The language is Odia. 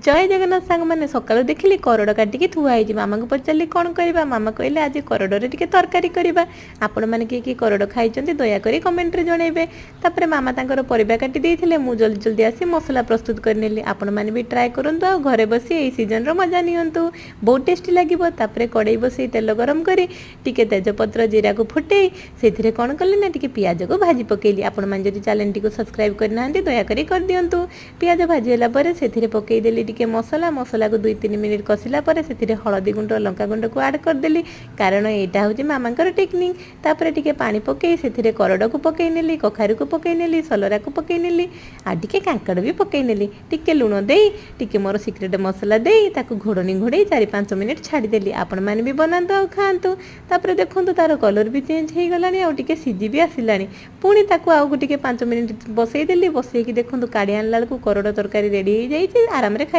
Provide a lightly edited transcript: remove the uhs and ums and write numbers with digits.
ଜୟ ଜଗନ୍ନାଥ ସାଙ୍ଗମାନେ। ସକାଳୁ ଦେଖିଲି କରଡ଼ କାଟିକି ଥୁଆ ହେଇଛି। ମାମାଙ୍କୁ ପଚାରିଲି, କ'ଣ କରିବା? ମାମା କହିଲେ, ଆଜି କରଡ଼ରେ ଟିକେ ତରକାରୀ କରିବା। ଆପଣମାନେ କିଏ କିଏ କରଡ଼ ଖାଇଛନ୍ତି, ଦୟାକରି କମେଣ୍ଟରେ ଜଣାଇବେ। ତାପରେ ମାମା ତାଙ୍କର ପରିବା କାଟି ଦେଇଥିଲେ। ମୁଁ ଜଲ୍ଦି ଜଲ୍ଦି ଆସି ମସଲା ପ୍ରସ୍ତୁତ କରିନେଲି। ଆପଣମାନେ ବି ଟ୍ରାଏ କରନ୍ତୁ ଆଉ ଘରେ ବସି ଏଇ ସିଜନର ମଜା ନିଅନ୍ତୁ, ବହୁତ ଟେଷ୍ଟି ଲାଗିବ। ତାପରେ କଡ଼େଇ ବସେଇ ତେଲ ଗରମ କରି ଟିକେ ତେଜପତ୍ର, ଜିରାକୁ ଫୁଟେଇ ସେଥିରେ କ'ଣ କଲି ନା ଟିକେ ପିଆଜକୁ ଭାଜି ପକେଇଲି। ଆପଣମାନେ ଯଦି ଚ୍ୟାନେଲଟିକୁ ସବସ୍କ୍ରାଇବ୍ କରିନାହାନ୍ତି, ଦୟାକରି କରିଦିଅନ୍ତୁ। ପିଆଜ ଭାଜି ହେଲା ପରେ ସେଥିରେ ପକେଇଦେଲି ଟିକେ ମସଲା। ମସଲାକୁ 2-3 ମିନିଟ୍ କଷିଲା ପରେ ସେଥିରେ ହଳଦୀ ଗୁଣ୍ଡ, ଲଙ୍କା ଗୁଣ୍ଡକୁ ଆଡ଼୍ କରିଦେଲି, କାରଣ ଏଇଟା ହେଉଛି ମାମାଙ୍କର ଟେକ୍ନିକ୍। ତାପରେ ଟିକେ ପାଣି ପକେଇ ସେଥିରେ କରଡ଼କୁ ପକେଇ ନେଲି, କଖାରୁକୁ ପକେଇ ନେଲି, ସଲରାକୁ ପକେଇ ନେଲି ଆଉ ଟିକେ କାଙ୍କଡ଼ ବି ପକେଇ ନେଲି। ଟିକେ ଲୁଣ ଦେଇ, ଟିକେ ମୋର ସିକ୍ରେଟ୍ ମସଲା ଦେଇ ତାକୁ ଘୋଡ଼ଣୀ ଘୋଡ଼େଇ 4-5 ମିନିଟ୍ ଛାଡ଼ିଦେଲି। ଆପଣମାନେ ବି ବନାନ୍ତୁ ଆଉ ଖାଆନ୍ତୁ। ତାପରେ ଦେଖନ୍ତୁ, ତାର କଲର୍ ବି ଚେଞ୍ଜ ହେଇଗଲାଣି ଆଉ ଟିକେ ସିଝି ବି ଆସିଲାଣି। ପୁଣି ତାକୁ ଆଉ ଟିକେ 5 ମିନିଟ୍ ବସେଇଦେଲି। ବସେଇକି ଦେଖନ୍ତୁ, କାଢ଼ି ଆଣିଲା ବେଳକୁ କରଡ଼ ତରକାରୀ ରେଡ଼ି ହେଇଯାଇଛି। ଆରାମରେ ଖାଇ